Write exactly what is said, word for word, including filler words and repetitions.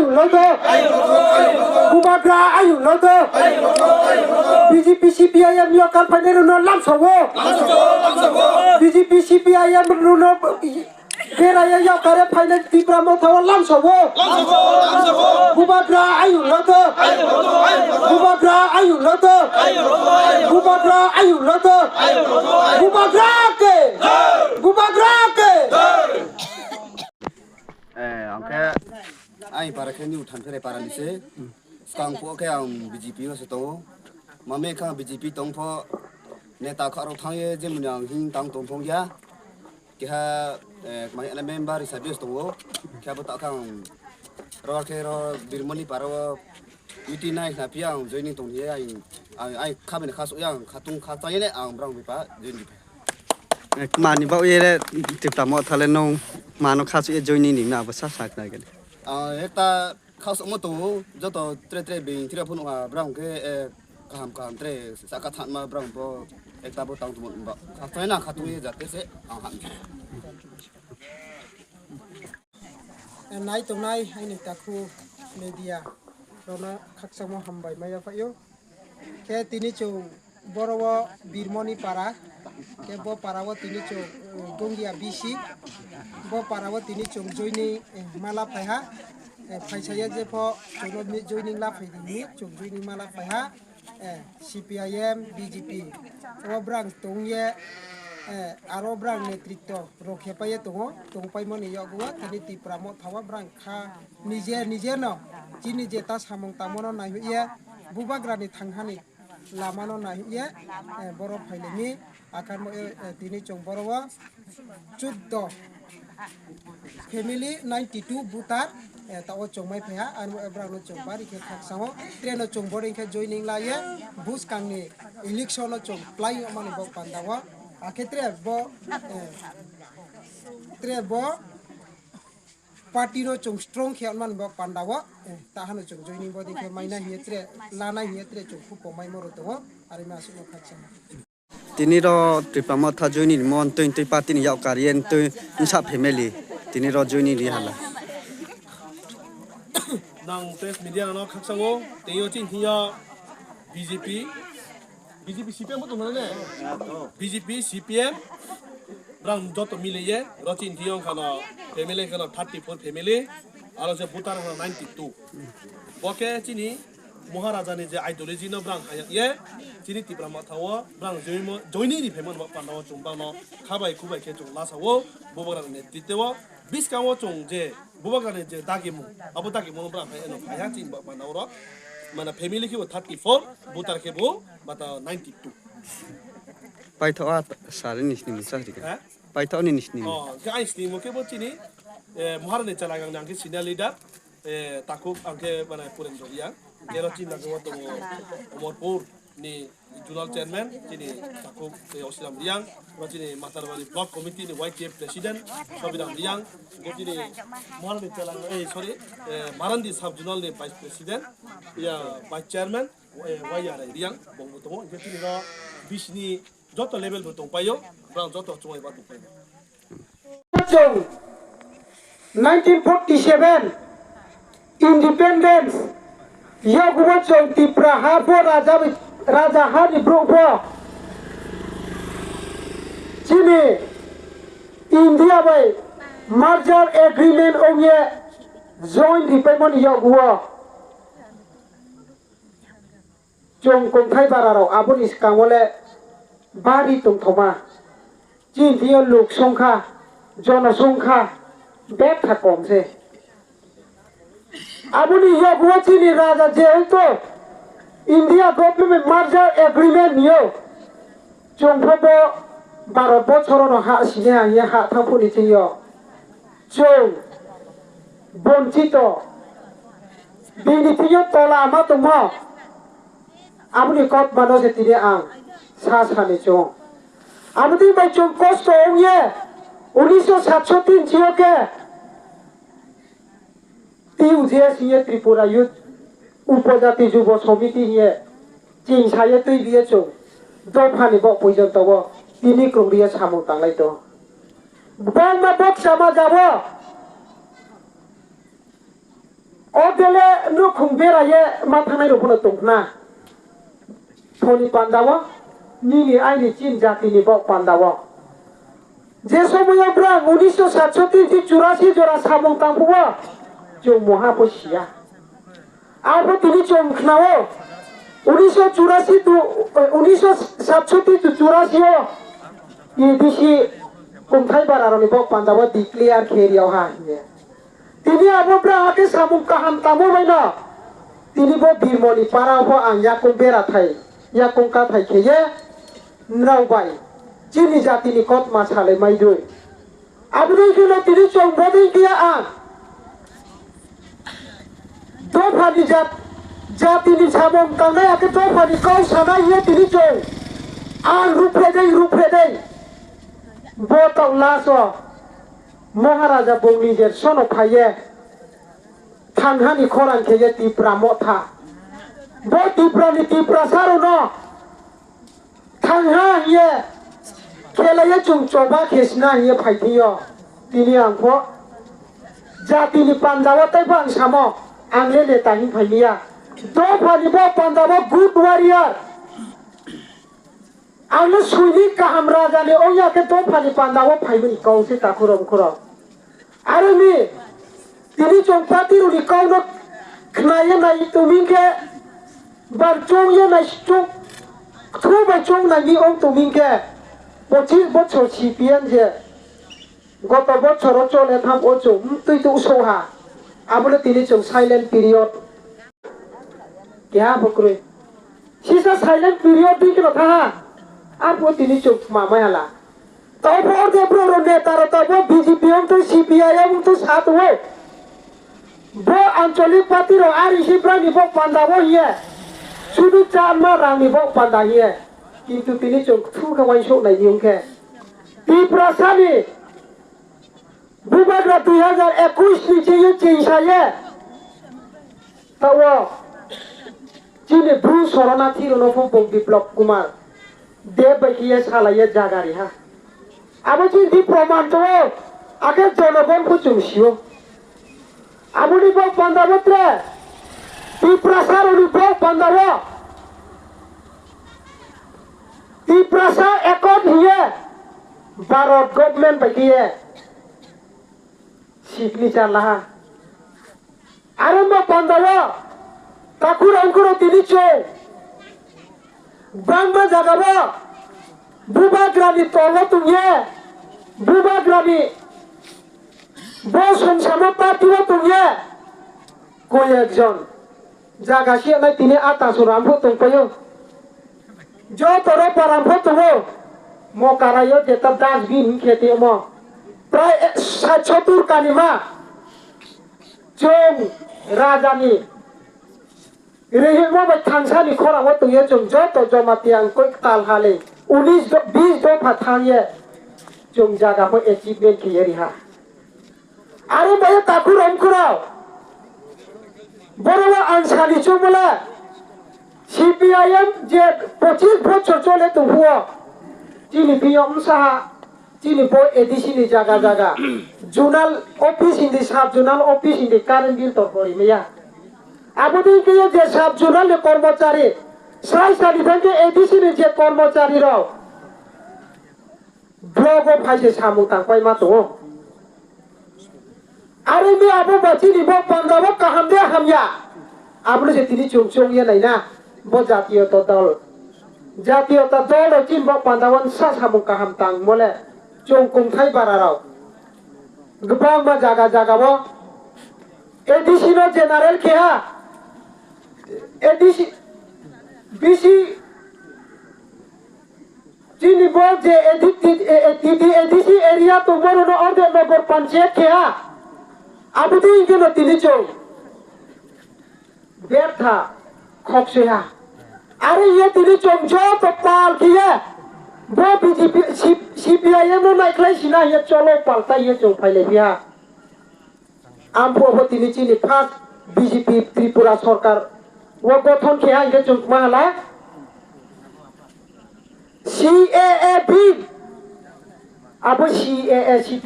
Lodo. Bubagra ayuk lodo. B J P C P I M yokar phainai rwno lamsawo. B J P C P I M rwno beraya yokare phainai Tipra Motha o lamsawo. Bubagra ayuk lodo. Bubagra ayuk lodo. Bubagra ayuk lodo. Bubagra ke. Bubagra ke. Eh, angke Ai para khe new thanphere para ni se. Skang pho khe ang B J P o se tongo. Mame kha B J P tong pho neta kha rok thang ye je muni ang hing tang tong thong ya. Keha, eh, mai ele member isa bios tongo. Khe abo ta kha ang ro khe ro Birmoni para o U T nai na phi ang joining tong ye ai ai ai kha bini kha su yang kha tung kha cha ye le ang brang bi pa join bi pa. Eh, mani ba ye le Tipra Motha le nong mano kha su ye joining ni na bo sa sa na gele. Ah, ekta khasokma tongo, joto tre tre bini thira phunukha, brang khe, eh, kaham kaham tre saka thanma brang bo ekta bo tang tongo ba. Khaklai na khatungwi jate se ang ham. Nai tongnai aini takhu media rona khakchangma hambai maya phaio. Khe tini chwng boro o Birmoni para, khe bo para o tini chwng, uh, Gongia B C, bo para o tini chwng joining, eh, mala phaiha, eh, phaisaya jepho chwngno joining la phaidi hinwi chwng joining mala phaiha, eh, C P I M, B J P. O brang tongye, eh, aro brang netritto rok hepaye tongo, tongpaimani yago tini Tipra Motha o brang kha nije nije no chini jeta samung tangmano naihuye bubagrani thanghani lamano naihuye, eh, borok phailemi akanmo, eh, eh, tini chwng boro o chuddo family ninety two voter, eh, ta o chwngmai phaiha, ani, eh, borokno chwng bari khe khakchangma train o chwng boring khe joining laye buskangni election o chwng playing mani bo panda o akhe tre bo, eh, tre bo party no chwng strong khe mani bo panda o, eh, ta hano chwng joining body khe maina hiye tre lana hiye tre chwng khupo mai moro tongo, ari ma aswk no khakchangma. Tini ro Tipra Motha joining mon twi twi party ni yak kariyen twi nsa family tini ro joining ri hala. Nang press media no khakchangma tei o chini hiya B J P, B J P C P M bo tongmani ne? B J P, C P M, brang joto mile ye, ro chini hiya wngkha no family wngkha no thirty four family, aro je voter wngkha no ninety two. Bo khe chini Maharaja ni je ideology no brang hayang ye, chini Tipra Motha o brang joimo-, joining ri phaimani bo panda o chwng bang no khabai khubai khe chwng lasa o, bubagra ni netritwo o, bwskango chwng je bubagra ni je dagimung, abo dagimung no brang phai eno phaiha chini bo panda o ro, mana family khe bo thirty four, voter khe bo bata ninety two. Paithago a sari ni sini mungsa rika. Ha? Paithao ni sini. Oh, khe ai sini mo khe bo chini, eh, Maharani Chalagang ni ang khe senior leader, eh, takhuk ang khe mane Purendra Riang. Khe ro chini lage o tongo Omorpur ni zonal chairman, chini takhuk, eh, Osiram Riang. Ro chini Matarbari block committee ni Y T F president, Sobiram Riang. Khe chini Maharani Chalang, eh, sorry, eh, Marandi sub zonal ni vice president, ya, vice chairman, eh, Y R I Riang, bongbo tongo. Khe chini ro bisini joto level bo tongpaio, borok joto chumai ba tongpaio. Chwng nineteen forty seven independence yagubo chwng Tipra ha bo raja bai, raja ha ni borok bo chini India bai merger agreement ongye join ripaimani yagubo. Chwng kongthai bara rok aboni swkango le bari tongthoma. Chini thwiyo luk songkha, jono songkha betha kom se. Aboni yaguo chini raja je hwnkhe India government merger agreement niyo. Chwng pho bo Bharat bochorono ha sini ha hiya ha thangphuni thwiyo. Chwng bonchito. Bini thwiyo tola ma tongmo. Aboni kok mano se tini ang sa sani chwng. Aboni bai chwng kosto wngye unisho satso tin chio khe T U J S hiye Tripura Youth Upojati Jubo Somiti hiye chingsaye twi biye chwng dophani bok puijon tongo tini kwrwngbiye samung tanglai tongo. Bangma bok sama jabo. O Nukhung bera ye ma thangnai rok bono tong khna. Thoni panda o, nini aini chin jati ni bok panda o. Je somoyo brang unisho satshoti ti churasi jora samung tangphuo, chwng moha bo siya. Abo tini chwng khnao, unisho churasi tu, unisho satshoti tu churasi o, A D C kungthai bara roni bok panda o declare khe riya ha hiye. Tini abo bra hakhe samung kaham tamo baino. Tini bo Birmoni para pho ang yakung bera thai, yakung ka thai kheye nrao bai chini jatini kotma salai mai dui. Aboni kheno tini chwng bodei khe ang dophani jat, jatini samung tangnai hakhe dophani kau sanai hiye tini chwng ang rupredei rupredei. Bo tong laso Maharaja bongni je sono phaiye thanghani khorang kheye Tipra motha. Bo Tiprani Tiprasa rokno thangha hiye khelaye chwng choba khesna hiye phaithiyo. Tini ang pho jatini pandao tei bo ang samo ang le neta hin phaimiya. Dophani bo pandao good warrior. Ang no suini kaham raja ni ongya khe dophani panda o phaimani kau se takhurok khurok. Aroni tini chwng patironi kau no khnaye nai tuming khe bar chwng ye nai chwng thu bai chwng nai ni ong tuming khe pochis bochor C P M je goto bochor o chole tham o chwng twi tu soha. Abono tini chwng silent period. Keha bo kwrwi. Sisa silent period dui khe no tha ha. Arphuh tini chwng ma mai hala. Tei bo orde bro ro neta ro tei bo B J P wng twi C P I M wng twi sa twi. Bo anchalik party ro R S F ni bo panda bo hiye. Sudu chanma rang ni bo panda hiye. Kintu tini chwng thu khe waisuk nai ni wng khe. Tiprasa ni Bubagra dui hazar ekush ni chini chingsa ye. Tawo chini Bru Sorona thiro no phu bung Biplop Kumar Deb bai khe ye sala ye jaga ri ha. Abo chini di proman to o. Akhe jonogon phu chwng sio. Aboni bok panda bo tre. Tiprasa roni bok panda bo. Tiprasa Accord hiye Bharat government bai khe ye signature laha. Aro ma pandao takhurok wngkhorok tini chwng bangma jagao bubagrani tolo tongye, bubagrani bo songsamani party-o tongye, koi ekjon jaga siyanai tini a Tasu Rampho tongpaio. Joto ro param pho tongo. Mo karaio jeta dustbin hinkhe tei omo prai sat sotur kanima. Chwng rajani rihimo bai thangsani khorango tongyo chwng joto Jamatia wngkoi tal hali unis do-, bis dopha thangye chwng jaga pho achievement khiye riha. Aro bai takhurok wngkhorok. Borok ang sani chumole C P I M je pochis bochor chole tongphuo. Chini biyo wngsaha chini bo A D C ni jaga jaga. Zonal office hindi sub zonal office hindi current bill tor kori maya. Aboni khe je sub zonal ni kormochari. Sai sani thangke A D C ni je kormochari rok. Blogo phaise samung tangpai ma tongo. Are mi abo ba chini bo panda bo kaham de hamya. Aboni se tini chwng chwng ye naina. Bo jatiyo to dol. Jatiyo to dol rok chini bo panda bo sa samung kaham tang mole. Chwng kungthai bara rok. Gwbangma jaga jaga bo A D C no general keha. A D C, B C, Chini bo je A D C, A D C area tongmani no order no bor panchayat khe ha. Aboni hingke no tini chwng betha khokse ha. Are ye tini chwng joto pal khe ye bo B J P, C-, C P I M no naikhlai sina ye cholo palta ye chwng phailai phi ha. Ampo bo tini chini first B J P Tripura sorkar o gothon khe hai khe chwng ma hala C A A bill. Abo C A A C T.